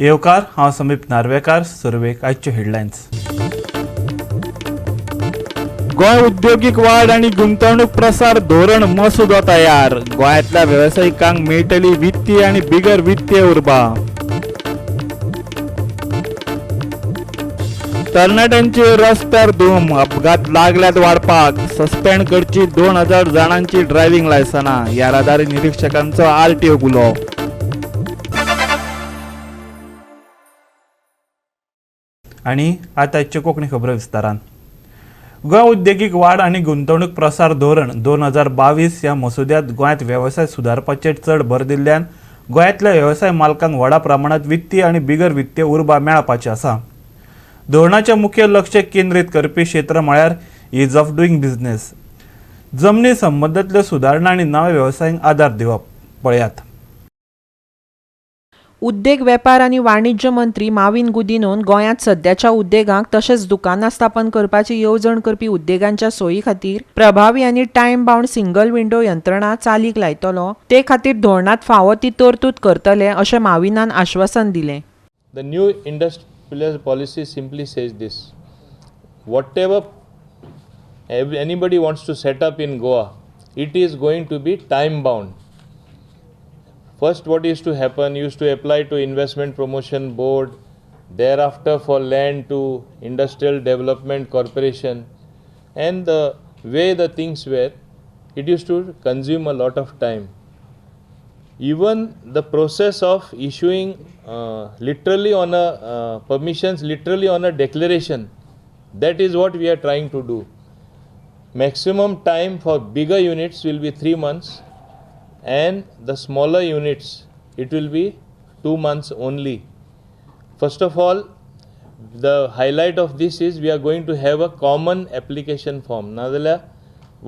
येवकार, हांव समीप नार्वेकार. सुरवेक आयच्यो हेडलायन्स. गोंय उद्योगीक वाड आनी गुंतवणूक प्रसार धोरण मसुदो तयार. गोंयांतल्या वेवसायिकांक मेळटली वित्तीय आनी बिगर वित्तीय उर्बा. तरणाट्यांची रस्त्यार धूम, अपघात लागल्यात वाडपाक. सस्पेंड करची 2000 जाणांची ड्रायव्हिंग लायसनां. येरादारी निरीक्षकांचो आरटीओ गुलो. आनी आतां आयच्यो कोंकणी खबरो विस्तारान. गोंय उद्देगीक वाड आनी गुंतवणूक प्रसार धोरण 2022 ह्या मसुद्यांत गोंयांत वेवसाय सुदारपाचेर चड भर दिल्ल्यान गोंयांतल्या वेवसाय मालकांक व्हडा प्रमाणांत वित्तीय आनी बिगर वित्तीय उर्बा मेळपाची आसा. धोरणाचें मुखेल लक्ष केंद्रीत करपी क्षेत्र म्हळ्यार is of doing business, जमनी संबंदांतल्यो सुदारणा आनी नव्या वेवसायांक आदार दिवप. पळयात. उद्देग वेपार आनी वाणिज्य मंत्री माविन गुदिन्होन गोंयांत सद्याच्या उद्देगांक तशेंच दुकानां स्थापन करपाची येवजण करपी उद्देगांच्या सोयी खातीर प्रभावी आनी टायम बावंड सिंगल विंडो यंत्रणा चालीक लायतलो. ते खातीर धोरणांत फावो ती तरतूद करतले अशें माविनान आश्वासन दिलें. The new industrial policy simply says this: whatever anybody wants to set up in Goa, it is going to be time bound. First, what used to happen, used to apply to Investment Promotion Board, thereafter for land to Industrial Development Corporation, and the way the things were, it used to consume a lot of time. Even the process of issuing literally on a permissions, literally on a declaration, that is what we are trying to do. Maximum time for bigger units will be 3 months, and the smaller units it will be 2 months only. First of all, the highlight of this is we are going to have a common application form. Nadala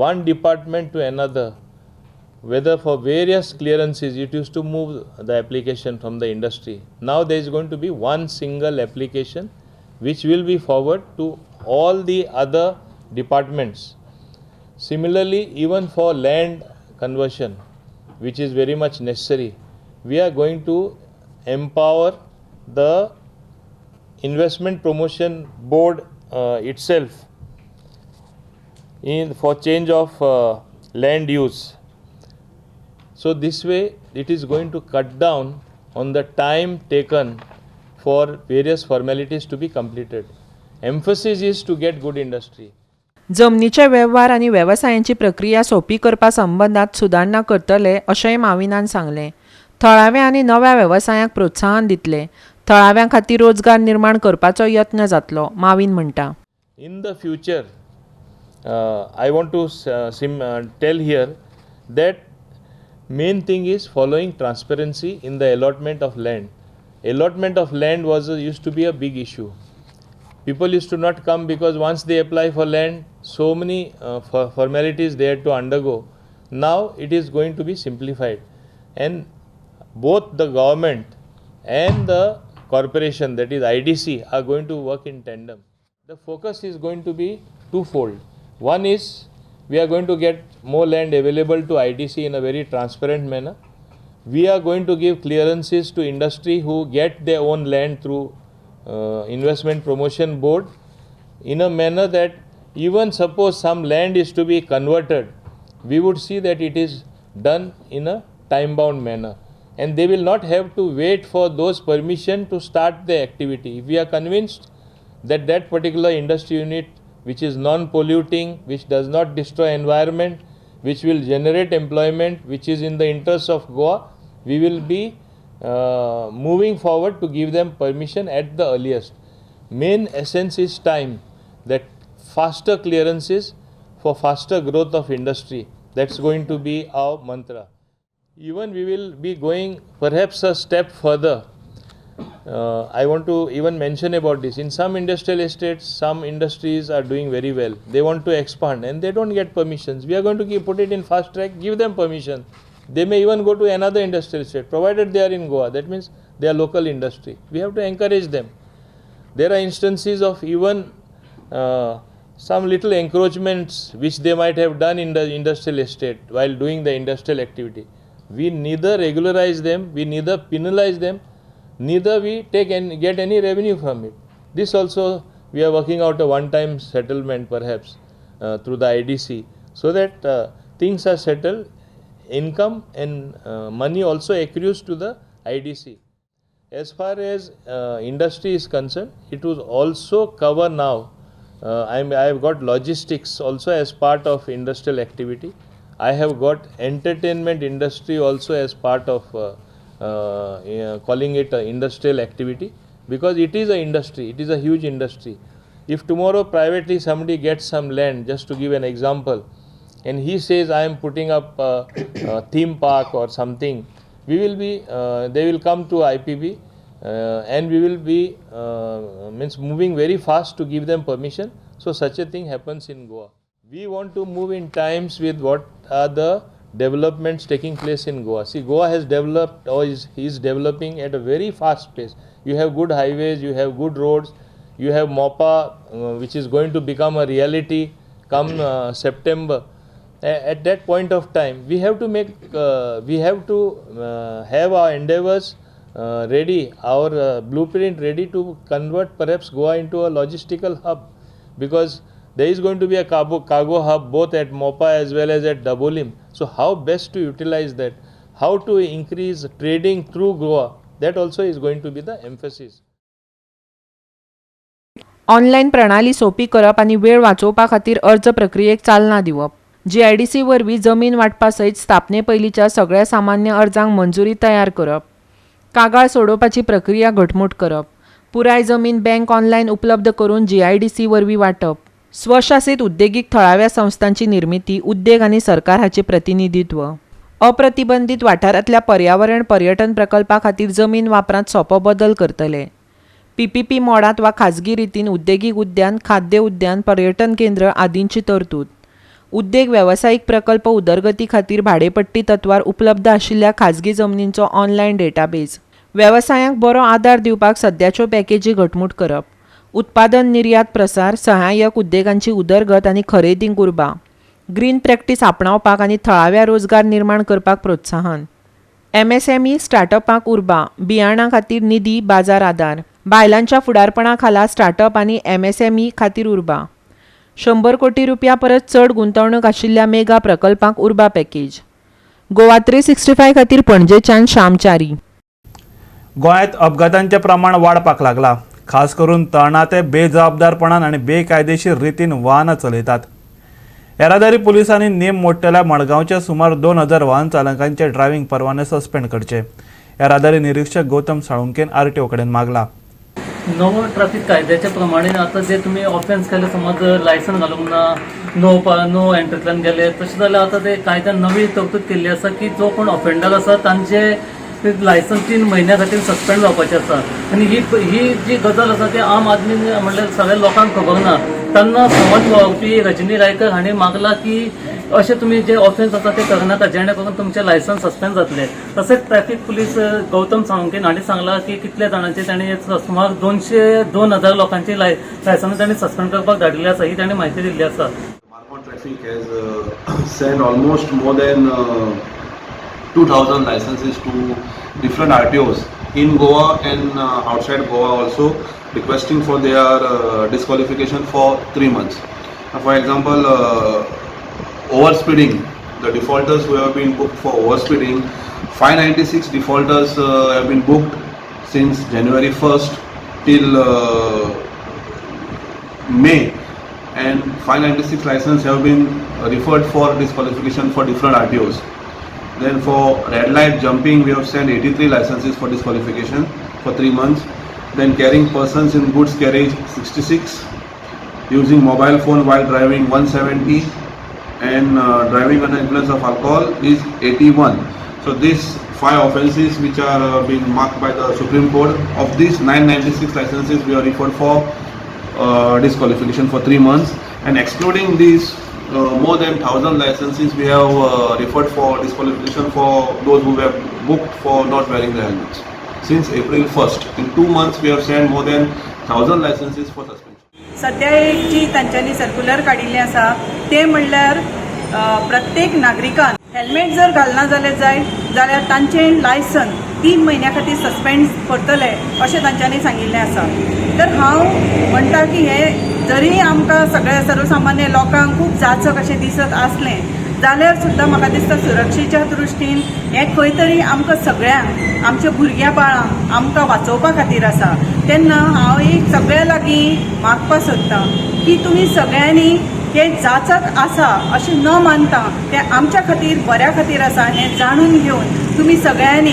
one department to another, whether for various clearances, it used to move the application from the industry. Now there is going to be one single application which will be forward to all the other departments. Similarly, even for land conversion, which is very much necessary, we are going to empower the Investment Promotion Board itself in for change of land use. So this way it is going to cut down on the time taken for various formalities to be completed. Emphasis is to get good industry. जमनीचे वेव्हार आनी वेवसायांची प्रक्रिया सोंपी करपा संबंदांत सुदारणा करतले अशेंय माविनान सांगलें. थळाव्या आनी नव्या वेवसायांक प्रोत्साहन दितले. थळाव्यां खातीर रोजगार निर्माण करपाचो यत्न जातलो, माविन म्हणटा. In the future, I want to tell here that main thing is following transparency in the allotment of land. Allotment of land was used to be a big issue. People used to not come because once they apply for land, so many formalities they had to undergo. Now it is going to be simplified, and both the government and the corporation, that is IDC, are going to work in tandem. The focus is going to be twofold. One is we are going to get more land available to IDC in a very transparent manner. We are going to give clearances to industry who get their own land through Investment Promotion Board in a manner that even suppose some land is to be converted, we would see that it is done in a time bound manner, and they will not have to wait for those permission to start the activity. If we are convinced that that particular industry unit, which is non-polluting, which does not destroy environment, which will generate employment, which is in the interest of Goa, we will be moving forward to give them permission at the earliest. Main essence is time, that faster clearances for faster growth of industry. That's going to be our mantra. Even we will be going perhaps a step further. I want to even mention about this. In some industrial estates, some industries are doing very well. They want to expand and they don't get permissions. We are going to put it in fast track, give them permission. They may even go to another industrial estate, provided they are in Goa. That means they are local industry. We have to encourage them. There are instances of even some little encroachments which they might have done in the industrial estate while doing the industrial activity. We neither regularize them, we neither penalize them. Neither we take and get any revenue from it. This also we are working out a one time settlement perhaps through the IDC, so that things are settled, income and money also accrues to the IDC. As far as industry is concerned, it was also cover now. I have got logistics also as part of industrial activity. I have got entertainment industry also as part of calling it an industrial activity, because it is an industry, it is a huge industry. If tomorrow privately somebody gets some land, just to give an example, and he says I am putting up a theme park or something, we will be, they will come to IPB and we will be means moving very fast to give them permission. So such a thing happens in Goa. We want to move in times with what are the developments taking place in Goa. See, Goa has developed or is developing at a very fast pace. You have good highways, you have good roads, you have Mopa, which is going to become a reality come September. At that point of time, we have to make, we have to have our endeavors ready, our blueprint ready to convert perhaps Goa into a logistical hub, because there is going to be a cargo hub both at Mopa as well as at Dabolim. So how best to utilize that, how to increase trading through Goa, that also is going to be the emphasis. Online प्रणाली सोपी करप आनी वेळ वाचोवपा खातीर अर्ज प्रक्रियेक चालना दिवप. GIDC वरवीं जमीन वांटपा सयत स्थापने पयलींच्या सगळ्या सामान्य अर्जांक मंजुरी तयार करप. कागाळ सोडोवपाची प्रक्रिया घटमूट करप. पुराय जमीन बँक ऑनलायन उपलब्ध करून जीआयडीसी वरवीं वांटप. स्वशासीत उद्देगीक थळाव्या संस्थांची निर्मिती, उद्देग आनी सरकार हाचें प्रतिनिधित्व. अप्रतिबंधीत वाठारांतल्या पर्यावरण पर्यटन प्रकल्पा खातीर जमीन वापरांत सोपो बदल करतले. पीपीपी मोडांत वा खाजगी रितीन उद्देगीक उद्यान, खाद्य उद्यान, पर्यटन केंद्र आदींची तरतूद. उद्देग वेवसायीक प्रकल्प उदरगती खातीर भाडेपट्टी तत्वार उपलब्ध आशिल्ल्या खाजगी जमनींचो ऑनलायन डेटाबेस. वेवसायांक बरो आदार दिवपाक सद्याच्यो पॅकेजी घटमूट करप. उत्पादन निर्यात प्रसार, सहाय्यक उद्देगांची उदरगत आनी खरेदींक उर्बा. ग्रीन प्रॅक्टीस आपणावपाक आनी थळाव्या रोजगार निर्माण करपाक प्रोत्साहन. एमएसएमई स्टार्टअपांक उर्बा, बियाणां खातीर निधी, बाजार आदार. बायलांच्या फुडारपणा खाला स्टार्टअप आनी एमएसएमई खातीर उर्बा. 100 कोटी रुपया परस चड गुंतवणूक आशिल्ल्या मेगा प्रकल्पांक उर्बा पॅकेज. गोवा 365 खातीर पणजेच्यान श्याम च्यारी. गोंयांत अपघातांचें प्रमाण वाडपाक लागलां. खास करून तरणाटे बेजबाबदारपणान आनी बेकायदेशीर रितीन वाहनां चलयतात. येरादारी पुलिसांनी नेम मोडटल्या मडगांवच्या सुमार 2000 वाहन चालकांचे ड्रायव्हिंग परवाने सस्पेंड करचे, येरादारी निरिक्षक गौतम साळुंकेन आरटीओ कडेन मागला. नवो ट्राफीक कायद्याच्या प्रमाणे आतां जे तुमी ऑफेन्स केले, समज लायसन घालूंक ना, नो एंट्रींतल्यान गेले, तशें जाल्यार आतां ते कायद्यान नवी तरतूद केल्ली आसा की जो कोण ऑफेंडर आसा तांचे लायसन 3 म्हयन्या खातीर सस्पेंड जावपाचें आसा. आनी ही ही जी गजाल आसा ती आम आदमी म्हणल्यार सगळ्या लोकांक खबर ना. तेन्ना समाज वावुरपी रजनी रायकर हांणी मागला की अशें तुमी जे ऑफेन्स आसा ते करनाका, जेणे करून तुमचें लायसन्स सस्पेंड जातलें. तशेंच ट्रॅफिक पुलीस गौतम साळुंकेन हांणी सांगलां की कितल्या जाणांचे तांणी सुमार 2000 लोकांची लायसनां तांणी सस्पेंड करपाक धाडिल्ली आसा, ही तांणी म्हायती दिल्ली आसा. Margao Traffic has sent almost more than 2000 licenses to different RTOs in Goa and outside Goa also, requesting for their disqualification for 3 months. Now, for example, overspeeding, the defaulters who have been booked for overspeeding, 596 defaulters have been booked since January 1st till May, and 596 licenses have been referred for disqualification for different RTOs. Then for red light jumping, we have sent 83 licenses for disqualification for 3 months. Then carrying persons in goods carriage 66, using mobile phone while driving 170, and driving under influence of alcohol is 81. So these five offences which are being marked by the Supreme Court, of these 996 licenses we are referred for disqualification for 3 months, and excluding these more than 1000 licenses we have referred for disqualification for those who were booked for not wearing the helmets. Since April 1st, in 2 months we have sent more than 1000 licenses for suspension. सद्या एक जी तांच्यांनी circular काडिल्लें आसा तें म्हणल्यार प्रत्येक नागरिकान हेल्मेट जर घालना जाल्यार जायत. जाल्यार तांचें लायसन 3 म्हयन्या खातीर सस्पेंड करतले अशें तांच्यांनी सांगिल्लें आसा. तर हांव म्हणटा की हें जरी आमकां सगळ्या सर्वसामान्य लोकांक खूब जाचक अशें दिसत आसलें जाल्यार सुद्दां म्हाका दिसता सुरक्षेच्या दृश्टीन हें खंय तरी आमकां सगळ्यांक आमच्या भुरग्यां बाळांक आमकां वाचोवपा खातीर आसा. तेन्ना हांव एक सगळ्या लागीं मागपाक सोदतां की तुमी सगळ्यांनी हें जाचक आसा अशें न मानता तें आमच्या खातीर बऱ्या खातीर आसा हें जाणून घेवन तुमी सगळ्यांनी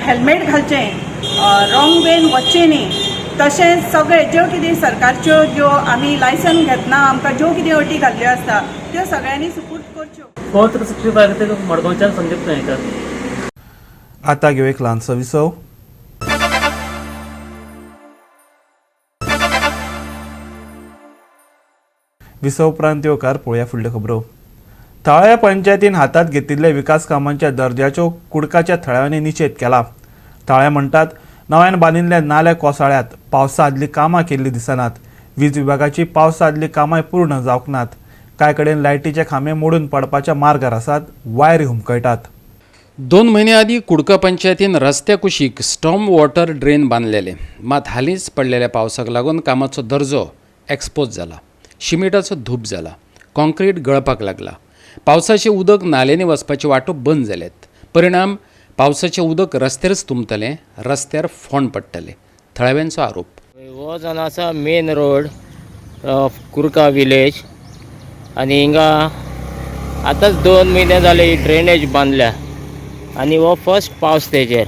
हेल्मेट घालचें, रॉंग वेन वचचें न्ही. तशेंच सगळे ज्यो कितें सरकारच्यो ज्यो आमी लायसन घेतना आमकां ज्यो कितें अटी घाल्ल्यो आसता त्यो सगळ्यांनी सुपूर्द करच्यो. गोवा 365 खातीर मडगांवच्यान संदीप नायकर. आतां घेवया एक ल्हानसो विसव. विसव उपरांत येवकार पळोवया फुडल्यो खबरो. थळाव्या पंचायतीन हातांत घेतिल्ल्या विकास कामांच्या दर्जाच्यो कुडकाच्या थळाव्यांनी निशेध केला. थळावे म्हणटात नव्यान बांदिल्ल्या नाल्या कोसळ्यात, पावसा आदलीं कामां केल्लीं दिसनात, वीज विभागाची पावसा आदलीं कामांय पूर्ण जावंक नात, कांय कडेन लायटीचे खांबे मोडून पडपाच्या मार्गार आसात, वायरी हुमकळटात. 2 म्हयने आदीं कुडका पंचायतीन रस्त्या कुशीक स्टॉर्म वॉटर ड्रेन बांदलेले, मात हालींच पडलेल्या पावसाक लागून कामाचो दर्जो एक्सपोज जाला, शिमिटाचो धूप जाला, कॉन्क्रीट गळपाक लागला, पावसाचें उदक नाल्यांनी वचपाच्यो वाटो बंद जाल्यात. परिणाम पावसाचें उदक रस्त्यारच तुंबतलें, रस्त्यार फोंड पडटले, थळाव्यांचो आरोप. हो जावन आसा main road of Curca village आनी हिंगा आतांच 2 म्हयने जाले ही ड्रेनेज बांदल्या आनी हो फर्स्ट पावस तेजेर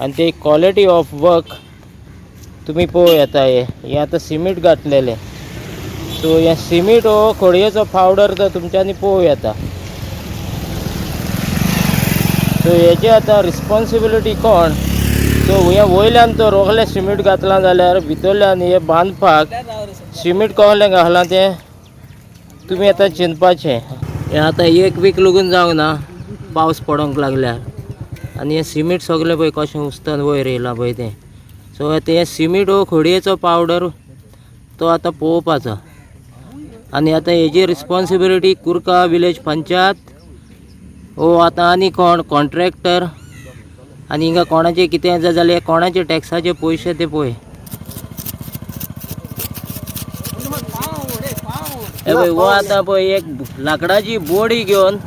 आनी ती क्वॉलिटी ऑफ वर्क तुमी पळोवं येता. हे आतां सिमीट घातलेलें, सो हे सिमीट हो खडयेचो पावडर तो तुमच्यांनी पळोवं येता. सो हेजी आतां रिस्पोन्सिबिलिटी कोण? सो हे वयल्यान तर रोखलें सिमीट घातलां जाल्यार भितरल्यान हे बांदपाक सिमीट कसलें घातलां तें तुमी आतां चिंतपाचें. हें आतां एक वीक लागून जावंक ना पावस पडोंक लागल्यार आनी हें सिमीट सगळें पळय कशें उस्तन वयर येयलां पळय तें. सो आतां हें सिमीट हो खडयेचो पावडर तो आतां पळोवपाचो आनी आतां हेजी रिस्पोन्सिबिलिटी कुर्का विलेज पंचायत हो आतां आनी कोण कॉन्ट्रॅक्टर आनी हिंगा कोणाचें कितें जाता जाल्यार कोणाचे टॅक्साचे पयशे ते पळय. हे पळय हो आतां पळय एक लांकडाची बोडी घेवन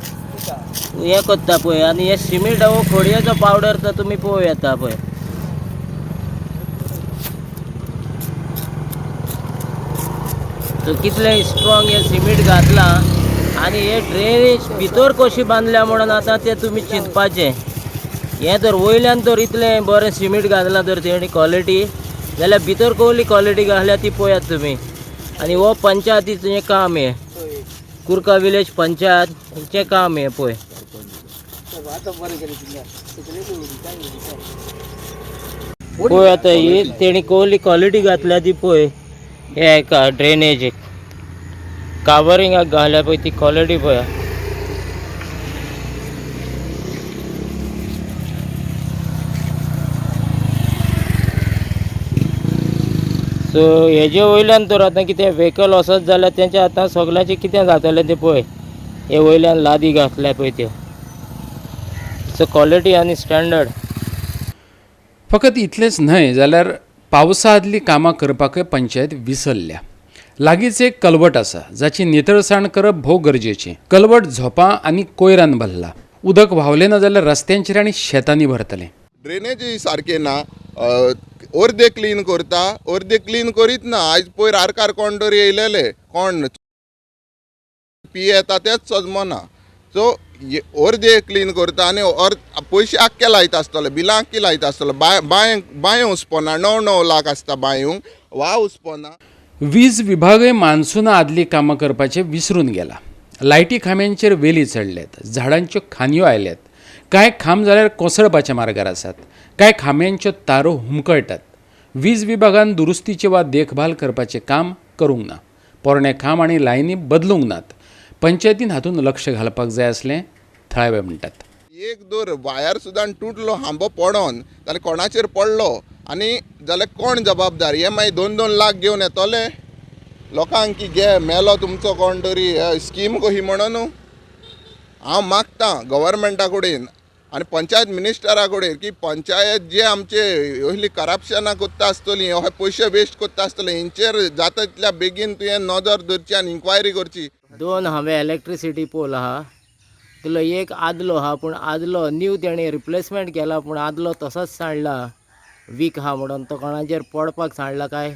हें करता पळय आनी हे सिमीट हो खडयेचो पावडर तो तुमी पळोवं येता पळय. सो कितलें स्ट्रॉंग हें सिमीट घातलां आनी हे ड्रेनेज भितर कशी बांदल्या म्हणून आतां तें तुमी चिंतपाचें. हें तर वयल्यान तर इतलें बरें सिमीट घातलां तर तेणी क्वॉलिटी, जाल्यार भितर कसली क्वॉलिटी घातल्या ती पळयात तुमी. आनी हो पंचायतीचें हें काम हें, कुर्का विलेज पंचायत हेचें काम हें पळय. पळय आतां ही तेणी कसली क्वॉलिटी घातल्या ती पळय. हे एका ड्रेनेजीक कावरिंगाक घाल्या पळय ती क्वॉलिटी पळय. सो हेजे वयल्यान तर आतां कितें व्हेकल वचत जाल्यार तेंचें आतां सगळ्यांचें कितें जातलें तें पळय. हे वयल्यान लादी घातल्या पळय त्यो. सो क्वॉलिटी आनी स्टँडर्ड. फकत इतलेंच न्हय जाल्यार पावसा आदलीं कामां करपाकय पंचायत विसरल्या. लागींच एक कलवट आसा जाची नितळसाण करप भोव गरजेची. कलवट झोपां आनी कोयरान भरला, उदक व्हांवलें ना जाल्यार रस्त्यांचेर आनी शेतांनी भरतलें. ड्रेनेज सारकें ना, अर्दे क्लीन करता अर्दे क्लीन करीत ना. आयज पयर आरकार कोण तरी येयलेले कोण पियेता तेच सजमना. सो अर्दे क्लीन करता आनी पयशे आख्खे लायता आसतले, बिलां आख्खी लायता आसतले. बांय बांय उसपना, 9 9 लाख आसता बांयूंक, वा उसपना. वीज विभागय मान्सुना आदलीं कामां करपाचें विसरून गेला. लायटी खांब्यांचेर वेली चडल्यात, झाडांच्यो खांदयो आयल्यात, कांय खांब जाल्यार कोसळपाच्या मार्गार आसात, कांय खांब्यांच्यो तारो हुमकळटात. वीज विभागान दुरुस्तीचे वा देखभाल करपाचें काम करूंक ना, पोरणे खांब आनी लायनी बदलूंक नात. पंचायतीन हातूंत लक्ष घालपाक जाय आसलें, थळावे म्हणटात. एक दर वायर सुद्दां तुटलो खांबो पडोन जाल्यार कोणाचेर पडलो आनी जाल्यार कोण जबाबदार? हे मागीर 2 2 लाख घेवन येतले लोकांक की घे मेलो तुमचो कोण तरी स्कीम कशी म्हणून. हांव मागतां गव्हर्मेंटा कडेन आनी पंचायत मिनिस्टरा कडेन की पंचायत जे आमचे असली करप्शनां करता आसतलीं, अशे पयशे वेस्ट करता आसतले, हेंचेर जाता तितल्या बेगीन तुवें नदर दवरची आनी इन्क्वायरी करची. दोन हांवें इलेक्ट्रिसिटी पोल आहा, तुलो एक आदलो आहा, पूण आदलो न्यू तेणें रिप्लेसमेंट केला, पूण आदलो तसोच सांडला, वीक आहा म्हणून तो कोणाचेर पडपाक सांडला काय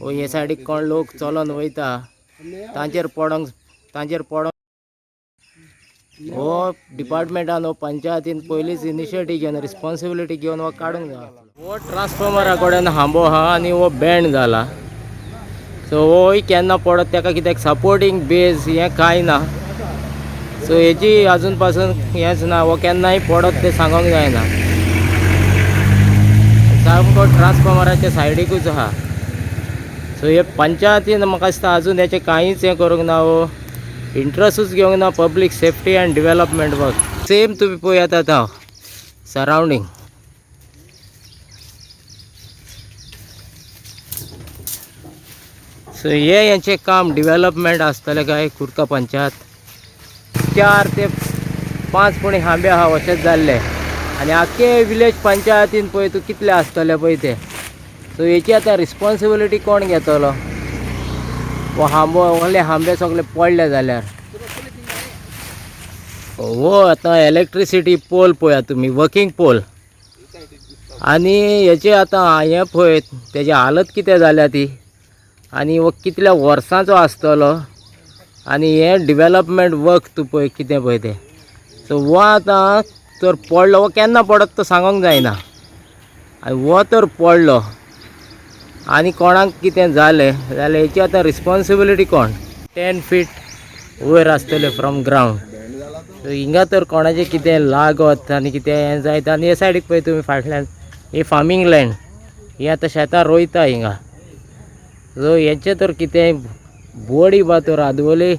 हे सायडीक कोण लोक चलोन वयता तांचेर पडोंक तांचेर पडोंक. हो डिपार्टमेंटान हो पंचायतीन पयलींच इनिशिएटीव घेवन रिस्पोन्सिबिलिटी घेवन हो काडूंक जाय. हो ट्रान्सफॉर्मरा कडेन हांबो आहा आनी हो बँड जाला, सो होय केन्ना पडत ताका कित्याक सपोर्टींग बेज हें कांय ना. सो हेजी आजून पासून हेंच ना, हो केन्नाय पडत तें सांगोंक जायना. सामको ट्रान्सफॉर्मराच्या सायडीकूच आहा. सो हे पंचायतीन म्हाका दिसता आजून हेचें कांयच हें करूंक ना, हो इंट्रस्टूच घेवंक ना public safety and development work. Same तुमी पळयात आतां सरावंडींग. सो हे हेंचें काम डिवेलपमेंट आसतलें काय कुडका पंचायत. 4 ते 5 पुणे खांबे आहा अशेंच जाल्ले आनी आख्खे विलेज पंचायतीन पळय तूं कितले आसतले पळय ते. सो हेची आतां रिस्पोन्सिबिलिटी कोण घेतलो? हो हांबो व्हडले हांबे सगळे पडले जाल्यार. हो आतां इलेक्ट्रिसिटी पोल पळयात तुमी, वर्कींग पोल, आनी हेचे आतां हें पळय तेजी हालत कितें जाल्या ती, आनी हो कितल्या वर्सांचो आसतलो, आनी हें डिवेलपमेंट वर्क तूं पळय कितें पळय तें. सो हो आतां तर पडलो, हो केन्ना पडत तो सांगोंक जायना, आनी हो तर पडलो आनी कोणाक कितें जालें जाल्यार हेची आतां रिस्पोन्सिबिलिटी कोण? 10 फीट वयर आसतले फ्रॉम ग्रावंड. सो हिंगा तर कोणाचें कितें लागत आनी कितें हें जायत. आनी हे सायडीक पळय तुमी फाटल्यान ही फार्मींग लँड, ही आतां शेतां रोयता हिंगा. सो हेचें तर कितें बोडी बा तर आदवली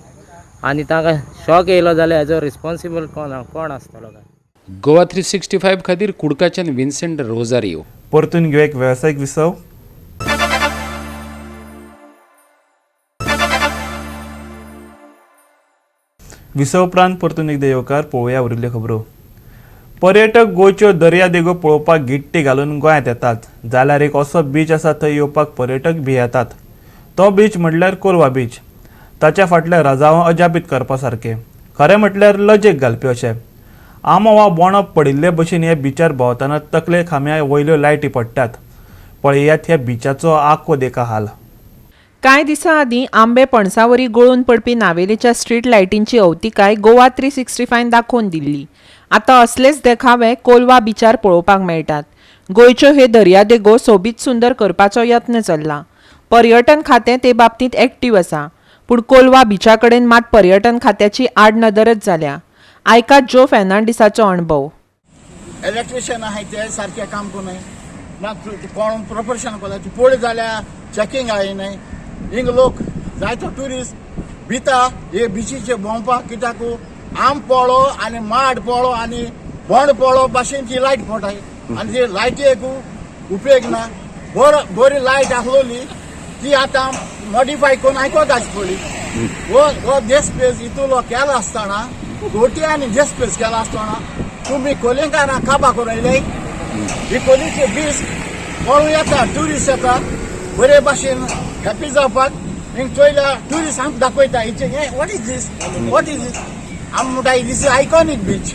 आनी तांकां शॉक येयलो जाल्यार हेजो रिस्पोन्सिबल कोण कोण आसतलो काय? गोवा 365 खातीर कुडकाच्यान विन्सेंट रोजारियो. परतून घेवया एक वेवसायीक विसव. विसव उपरांत परतून एकदां येवकार. पळोवया उरिल्ल्यो खबरो. पर्यटक गोंयच्यो दर्यादेगो पळोवपाक गिट्टी घालून गोंयांत येतात, जाल्यार एक असो बीच आसा थंय येवपाक पर्यटक भियेतात. तो बीच म्हटल्यार कोलवा बीच. ताच्या फाटल्या रजांव अजापीत करपा सारकें, खरें म्हटल्यार लजेक घालपी अशें. आमो वा बोणो पडिल्ले भशेन ह्या बिचार भोंवतना तकले खांब्या वयल्यो लायटी पडटात. पळयात ह्या बिचाचो आखो देखा हाल. कांय दिसां आदीं आंबे पणसावरी गळून पडपी नावेलीच्या स्ट्रीट लायटींची अवतिकाय गोवा 365 दाखोवन दिल्ली. आतां असलेच देखावे कोलवा बिचार पळोवपाक मेळटात. गोंयच्यो हे दर्यादेगो सोबीत सुंदर करपाचो यत्न चल्ला. पर्यटन खातें ते बाबतींत एक्टीव आसा, पूण कोलवा बिचा कडेन मात पर्यटन खात्याची आडनदरच जाल्या. आयकात जो फेर्नांडीसाचो अणभव. इलेक्ट्रिशियन आहाय ते सारकें काम करूं ना, कोण प्रोफेशन कोता ती पळय जाल्यार चॅकिंग I न्हय. हिंग लोक जायतो ट्युरिस्ट भिता हे बिचीचे भोंवपाक, कित्याक आम पळो आनी माड पळो आनी बोंड पळो भाशेन ती लायट पडटाय आनी ती लायटीक उपयोग ना. बरी लायट आसलोली ती आतां मॉडिफाय करून आयकोत आसची पडली. हो देशपेज इतलो केला आसतना, कोट्यांनी देशपेज केला आसतना तुमी कोलिंगारां काबा करून येयले. ही कोलीची बीच पळोवंक येता, ट्युरिस्ट येता बरे भाशेन हॅपी जावपाक. हिंग चोयल्या ट्युरिस्ट आमकां दाखयता हिचे हें what is this, what is this. आमी म्हणटा this is iconic beach,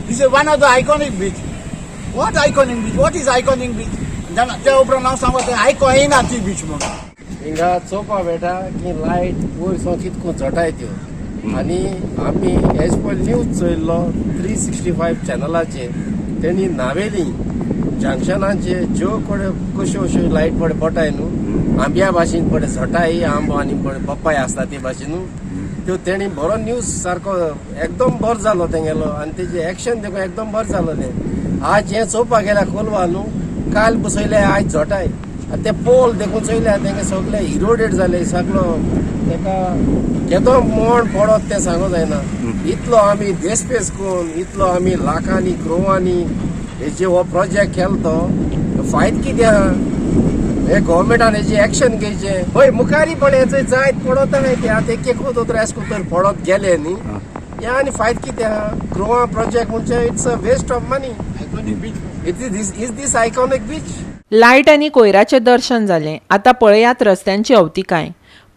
this is one of the iconic beach. What iconic beach, what is iconic beach? त्या उपरांत हांव सांगता तें आयको येयना ती बीच म्हणून. हिंगा चोवपा मेळटा की लायट वयर सावन कितको झटाय त्यो, आनी आमी एज पर न्यूज चोयल्लो 365 चॅनलाचेर तेणी नावेली जंक्शनाचे ज्यो कडेन कश्यो अश्यो लायट पडे पडटाय न्हू, आंब्या भाशेन पडे झटाय आंबो आनी पडे पप्पाय आसता ते भाशेन न्हू, त्यो तेणी बरो न्यूज सारको एकदम बरो जालो तेंगेलो आनी तेजे एक्शन देखून एकदम बरें जालो तें. आज हें चोवपाक गेल्यार कोलवा न्हू, काल बसयले आयज झटाय आनी ते पोल देखून चोयल्या तेंगे सगळे इरोडेड जाले सगळो, तेका केदो मोण पडत तें सांगो जायना. इतलो आमी देशपेस करून इतलो आमी लाखांनी क्रोवांनी हेजे हो प्रोजेक्ट केलो तो फायद कितें आहा? हे गव्हर्मेंटान हेजी एक्शन घेवचें. हय मुखारी पण हेचो जायत पडत आहा ते आतां एक एक तर एश तर पडत गेले न्ही, हे आनी फायदो कितें आहा? गोवा प्रोजेक्ट म्हणजे it's a waste of money. It is this iconic beach. Light आनी कोयराचें दर्शन जालें. आतां पळयात रस्त्यांची अवतिकाय.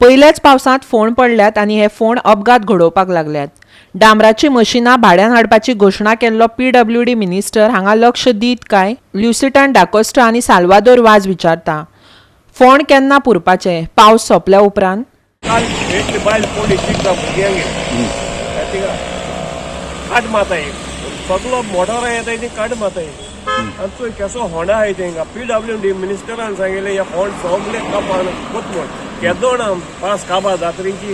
पयल्याच पावसांत फोंड पडल्यात आनी हे फोंड अपघात घडोवपाक लागल्यात. डांबराची मशिनां भाड्यान हाडपाची घोशणा केल्लो पीडब्ल्यूडी मिनिस्टर हांगा लक्ष दीत काय? ल्युसिटन डाकोस्टा आनी साल्वादोर वाज विचारता, फोंड केन्ना पुरपाचे? पावस सोंपल्या उपरांत? काल एकली बायल पोडी शिकता भुरग्यांगेर थिंगा काट माताय, सगलो मोटरां येताय ती काट माताय. आनी चोय केसो होंडा आहाय तेंकां. पीडब्ल्यू डी मिनिस्टरान सांगिल्लें हे फोंड सगले कापान कोत म्हण. केदोण पास काबार जात्रेची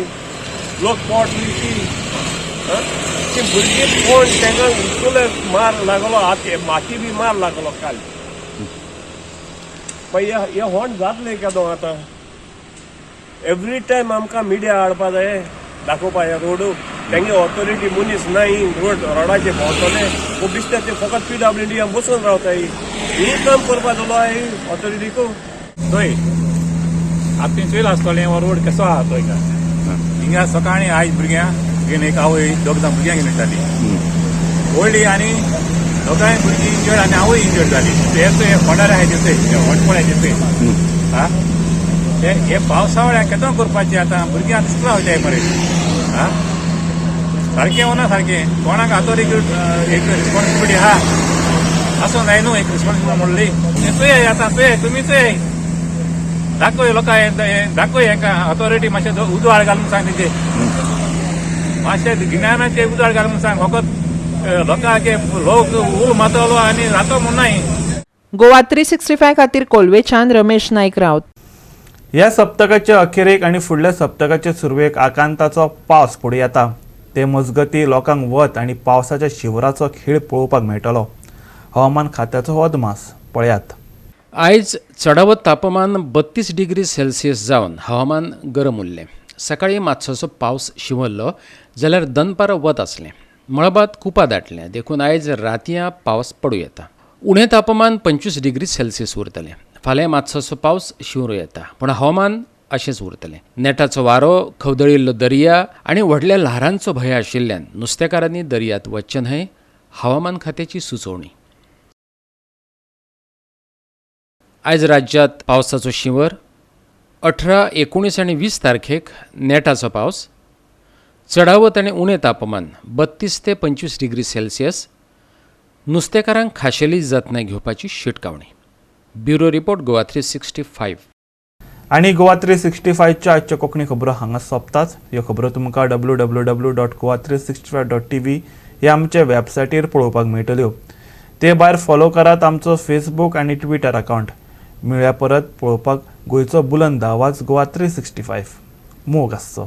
लोक पोट विकी ती भुरगीं फोंड तेंकां इतले मार लागलो, माती बी मार लागलो काल. पळय हे होंड जातले केदो आतां. एवरी टायम आमकां मिडिया हाडपा जाय दाखोवपा हे रोड. तेंगे ऑथॉरिटी मनीस नाय रोड रोडाचे भोंवतले खूब दिसता ते फकत पीडब्ल्यू डी बसून रावताय. ही काम करपा जालो आहाय ऑथॉरिटीकू. थंय आतां तुवें चोयलां आसतलें हो रोड कसो आहा तो. हिंगा हिंगा सकाळीं आयज भुरग्यां घेवन एक आवय दोग जाण भुरग्यांक घेवन येताली व्हडली आनी दोगांय भुरगीं इंजर्ड आनी आवय इंजर्ड जाली. हे फोंडार आहाय ते होंड पळय ते आं हे पावसावळ्या केदो करपाचें आतां. भुरगीं आतां इस्कुला वयताय मरे आं सारकें वो ना सारकें. कोणाक ऑथॉरिटी एक रिस्पॉन्सिबिलिटी आहा आसूं जाय न्हू एक रिस्पॉन्सिबिलिटी म्हणली. चोय आतां चोय तुमी चोय दाखय लोकांक दाखय हेका ऑथॉरिटी मातशें उजवाड घालून सांग तेंचे मातशें गिन्यानाचे उजवाड घालून सांग. फकत लोकांचे लोक उल मातलो आनी जातो म्हूण नाय. गोवा 365 खातीर कोलवेच्यान रमेश नायक रावत. ह्या सप्तकाचे अखेरेक आनी फुडल्या सप्तकाचे सुरवेक आकांताचो पावस पडूं येता. ते मजगती लोकांक वत आनी पावसाच्या शिवराचो खेळ पळोवपाक मेळटलो. हवामान खात्याचो हो अदमास पळयात. आयज चडावत तापमान 32 डिग्री सेल्सियस जावन हवामान गरम उरलें. सकाळीं मातसोसो पावस शिंवरलो जाल्यार दनपार वत आसलें. मळबांत कुपां दाटलें देखून आयज रातयां पावस पडूं येता. उणें तापमान 25 डिग्री सेल्सियस उरतलें. फाल्यां मातसोसो पावस शिंवरूं येता पूण हवामान अशेंच उरतलें. नेटाचो वारो, खवदळिल्लो दर्या आनी व्हडल्या ल्हारांचो भंय आशिल्ल्यान नुस्तेकारांनी दर्यांत वचचें न्हय, हवामान खात्याची सुचोवणी. आयज राज्यांत पावसाचो शिंवर. 18, 19 आनी 20 तारखेक नेटाचो पावस. चडावत आनी उणें तापमान 32 ते 25 डिग्री सेल्सियस. नुस्तेकारांक खाशेली जतनाय घेवपाची शिटकावणी. Bureau report, Goa 365. आनी गोवा 365च्या आजच्यो कोंकणी खबरो हांगा सोंपताच. ह्यो खबरो तुमकां www.goa365.tv ह्या आमच्या वेबसायटीर पळोवपाक मेळटल्यो. ते भायर फॉलो करात आमचो फेसबूक आनी ट्विटर अकावंट. मेळया परत पळोवपाक गोंयचो बुलंद आवाज गोवा 365. मोग आसचो.